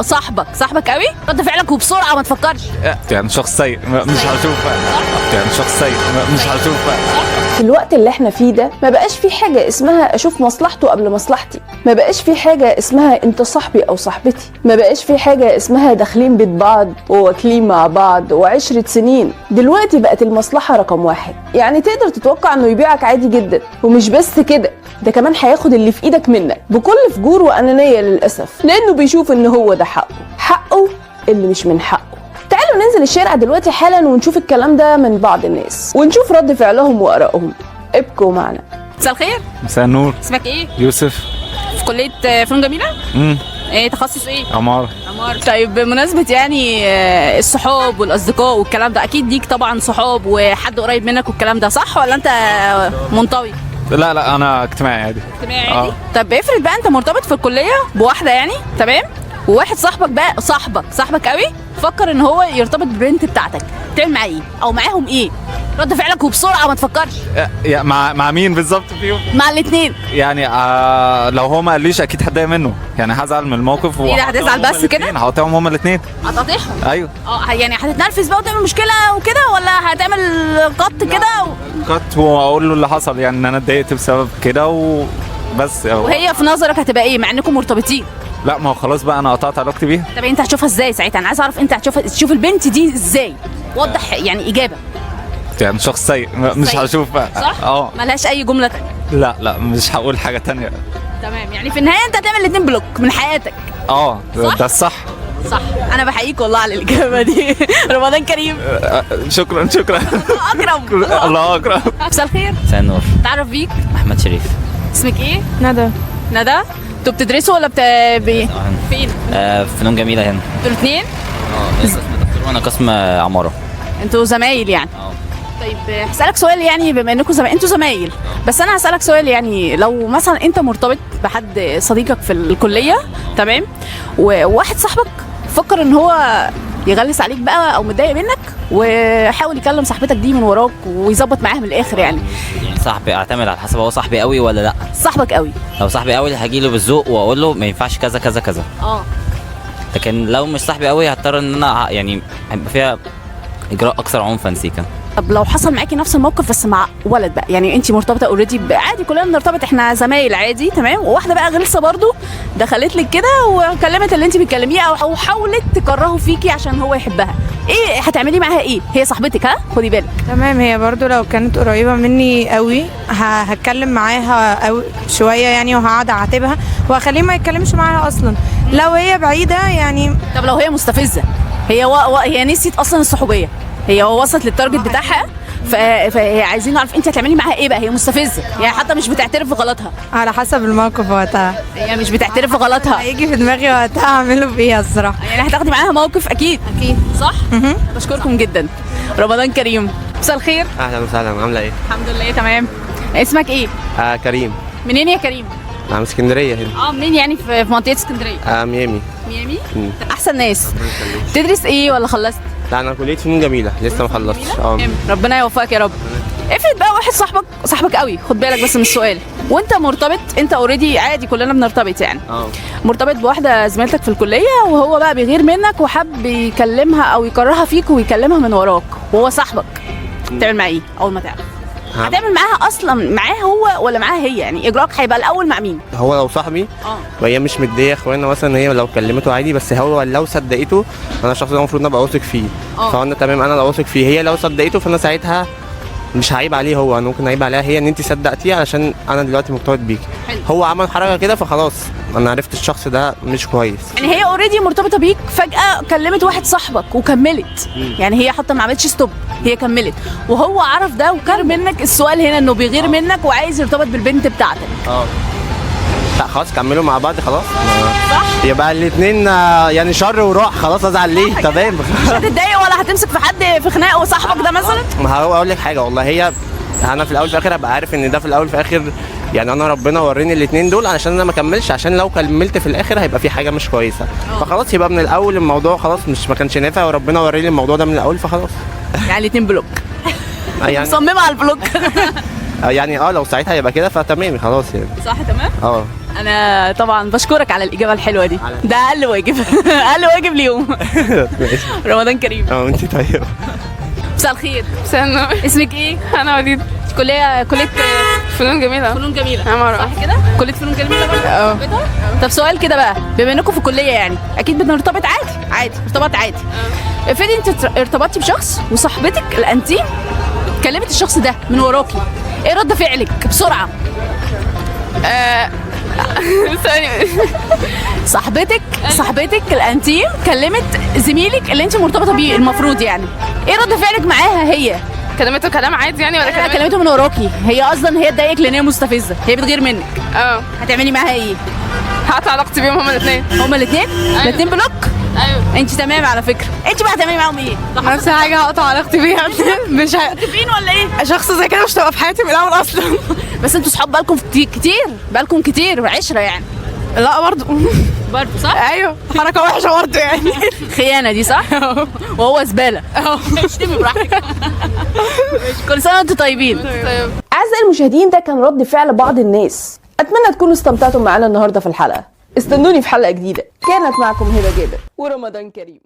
صاحبك، صاحبك قوي، رد فعلك وبسرعة ما تفكرش. يعني شخص سيء، مش هشوف. يعني شخص سيء، مش هشوف. في الوقت اللي احنا فيه ده ما بقاش في حاجة اسمها اشوف مصلحته قبل مصلحتي، ما بقاش في حاجة اسمها انت صاحبي او صاحبتي، ما بقاش في حاجة اسمها داخلين بيت بعض وواكلين مع بعض وعشرة سنين. دلوقتي بقت المصلحة رقم واحد، يعني تقدر تتوقع انه يبيعك عادي جدا، ومش بس كده، ده كمان هياخد اللي في ايدك منك بكل فجور وانانية للأسف، لانه بيشوف ان هو ده حقه، حقه اللي مش من حقه. تعالوا ننزل الشارع دلوقتي حالا ونشوف الكلام ده من بعض الناس ونشوف رد فعلهم وآرائهم. ابقوا معنا. مساء الخير. مساء النور. اسمك ايه؟ يوسف. في كليه فنون جميلة؟ ايه تخصص ايه؟ عمارة. عمارة. طيب بمناسبة يعني الصحاب والاصدقاء والكلام ده، اكيد ليك طبعا صحاب وحد قريب منك والكلام ده، صح ولا انت منطوي؟ لا لا، انا اجتماعي عادي. اجتماعي عادي. طب افرض بقى انت مرتبط في الكلية بواحدة يعني، تمام؟ وواحد صاحبك بقى، صاحبك صاحبك قوي، فكر ان هو يرتبط بالبنت بتاعتك، تعمل معاه ايه او معاهم ايه؟ رد فعلك وبسرعة ما تفكرش. يا مع مين بالظبط فيهم؟ مع الاثنين. يعني لو هو ما قاليش اكيد هتضايق منه، يعني هزعل من الموقف. ايه ده، هتزعل بس كده؟ هقاطعهم هما الاثنين. هتقاطعهم؟ ايوه. يعني هتتنرفز بقى وتعمل مشكلة وكده، ولا هتعمل قط كده كت واقول له اللي حصل، يعني ان انا اتضايقت بسبب كده وبس. وهي في نظرك هتبقى ايه مع انكم مرتبطين؟ لا ما هو خلاص بقى، انا قطعت علاقتي بيها. طب انت هتشوفها ازاي ساعتها؟ انا عايز اعرف انت هتشوفها، تشوف البنت دي ازاي؟ وضح يعني اجابه. يعني شخص سيء، مش هشوف. صح؟ اه. ملهاش اي جملة تانية. لا لا، مش هقول حاجة تانية. تمام، يعني في النهاية انت هتعمل الاثنين block من حياتك. اه ده الصح. صح. انا بحييك والله على الاجابة دي. رمضان كريم. شكرا شكرا. اكرم. الله اكرم. مساء الخير. مساء النور. تعرف بيك؟ احمد شريف. اسمك ايه؟ ندى. ندى. انتوا بتدرسوا ولا فين؟ فنون جميلة هنا. انتوا الاثنين؟ قسم دكتور وانا قسم عمارة. انتوا زمايل يعني؟ طيب هسألك سؤال، يعني بما انكم زمايل، انتوا زمايل، بس انا هسألك سؤال، يعني لو مثلا انت مرتبط بحد صديقك في الكلية، تمام، وواحد صاحبك فكر ان هو يغلس عليك بقى او متضايق منك وحاول يكلم صاحبتك دي من وراك ويظبط معاها من الاخر، يعني صاحبي اعتمد على حسب هو صاحبي قوي ولا لا. صاحبك قوي. لو صاحبي قوي هجيله بالذوق واقول له ما ينفعش كذا كذا كذا. لكن لو مش صاحبي قوي هضطر ان انا يعني هيبقى فيها اجراء اكثر عنفا سيكا. طب لو حصل معاكي نفس الموقف بس مع ولد بقى، يعني انت مرتبطة already، عادي كلنا بنرتبط، احنا زمايل عادي، تمام، وواحدة بقى غلسه برضو دخلت لك كده وكلمت اللي انت بتكلميه او حاولت تكرهه فيكي عشان هو يحبها، ايه هتعملي معاها ايه؟ هي صاحبتك، ها خدي بالك. تمام، هي برضو لو كانت قريبه مني قوي هتكلم معاها قوي شوية يعني، وهقعد اعاتبها واخليه ما يتكلمش معاها اصلا. لو هي بعيدة يعني. طب لو هي مستفزة، هي هي نسيت اصلا الصحوبيه، هي وصلت لل target بتاعها، فهي عايزين نعرف انت هتعملي معاها ايه بقى. هي مستفزة يعني حتى مش بتعترف بغلطها. على حسب الموقف وقتها. هي مش بتعترف بغلطها. هيجي في دماغي وقتها اعمله فيها الصراحة. يعني هتاخدي معاها موقف اكيد. اكيد. صح؟ بشكركم جدا. رمضان كريم. مساء الخير. اهلا وسهلا، عامله ايه؟ الحمد لله تمام. اسمك ايه؟ كريم. منين يا كريم؟ انا من اسكندرية هنا. منين يعني؟ في منطقة اسكندرية. ميامي. ميامي؟ احسن ناس. تدرس ايه ولا خلصت؟ لا انا كليه فنون جميلة لسه ما خلصتش. ربنا يوفقك يا رب. افرض بقى واحد صاحبك، صاحبك قوي، خد بالك بس من السؤال، وانت مرتبط، انت already عادي كلنا بنرتبط يعني، مرتبط بواحدة زميلتك في الكلية، وهو بقى بيغير منك وحب يكلمها او يكرهها فيك ويكلمها من وراك، وهو صاحبك، تعمل معاه ايه اول ما تعرف؟ هتعمل معاها اصلا معاه هو ولا معاها هي؟ يعني اجراءك هيبقى الاول مع مين؟ هو لو صاحبي وهي مش مديه اخوانا مثلا، هي لو كلمته عادي، بس هو لو صدقته انا الشخص ده المفروض ابقى واثق فيه. فانا تمام، انا لو واثق فيه، هي لو صدقته فانا ساعتها مش هعيب عليه هو، انا ممكن اعيب عليها هي ان انت صدقتيه علشان انا دلوقتي مرتبط بيكي. هو عمل حركة كده فخلاص انا عرفت الشخص ده مش كويس. يعني هي already مرتبطة بيك، فجاة كلمت واحد صاحبك وكملت، يعني هي حتى ما عملتش stop، هي كملت وهو عرف ده وكان منك. السؤال هنا انه بيغير منك وعايز يرتبط بالبنت بتاعتك. لا خلاص كملوا مع بعض خلاص، صح؟ يبقى الاثنين يعني شر وراح خلاص، ازعل ليه؟ تمام. مش هتتضايق ولا هتمسك في حد في خناقه وصاحبك ده مثلا؟ ما هو اقول لك حاجة والله، هي انا في الاول في الاخر هبقى عارف ان ده في الاول في الاخر، يعني انا ربنا وريني الاثنين دول علشان انا ما اكملش، عشان لو كملت في الاخر هيبقى في حاجة مش كويسة، فخلاص يبقى من الاول الموضوع خلاص مش ما كانش نافع، وربنا وريني الموضوع ده من الاول فخلاص. يعني الاثنين block. يعني مصممه على ال block. يعني لو ساعتها هيبقى كده فتمام خلاص يعني. صح تمام؟ انا طبعا بشكرك على الاجابة الحلوة دي، ده اقل واجب، اقل واجب اليوم. ماشي. رمضان كريم. اه انت طيب. مساء الخير. مساء النور. اسمك ايه؟ انا وليد. كليه فنون جميلة. فنون جميلة. عمارة. صح كده؟ كليه فنون جميلة برضه؟ اه. طب سؤال كده بقى، بما انكم في الكلية يعني اكيد بنرتبط عادي، عادي ارتباط عادي. افرضي انت ارتبطتي بشخص وصاحبتك الانتيم كلمت الشخص ده من وراكي، ايه رد فعلك بسرعة؟ ثانية. صاحبتك الانتيم كلمت زميلك اللي انت مرتبطة بيه المفروض يعني، ايه رد فعلك معاها هي؟ كلمته كلام عادي يعني ولا لا كلمته؟ كلمته من وراكي، هي اصلا هي تضايقك لان هي مستفزة، هي بتغير منك. اه. هتعملي معاها ايه؟ هقطع علاقتي بيهم هما الاثنين. هما الاثنين؟ الاثنين block؟ ايوه. انت تمام على فكرة، انت بقى هتعملي معاهم ايه؟ نفس حاجة هقطع علاقتي بيها. مش متفقين ولا ايه؟ شخص زي كده مش هتبقى في حياتي من الاول اصلا. بس انتوا صحاب بقالكم كتير، بقالكم كتير عشرة يعني. لا برضه. برضه صح؟ ايوه حركة وحشة برضه يعني. خيانة دي صح؟ وهو زبالة. اشتمي براحتك. كل سنة وانتوا طيبين. طيب. أعزائي المشاهدين، ده كان رد فعل بعض الناس. أتمنى تكونوا استمتعتم معنا النهاردة في الحلقة. استنوني في حلقة جديدة. كانت معكم هبة جابر، ورمضان كريم.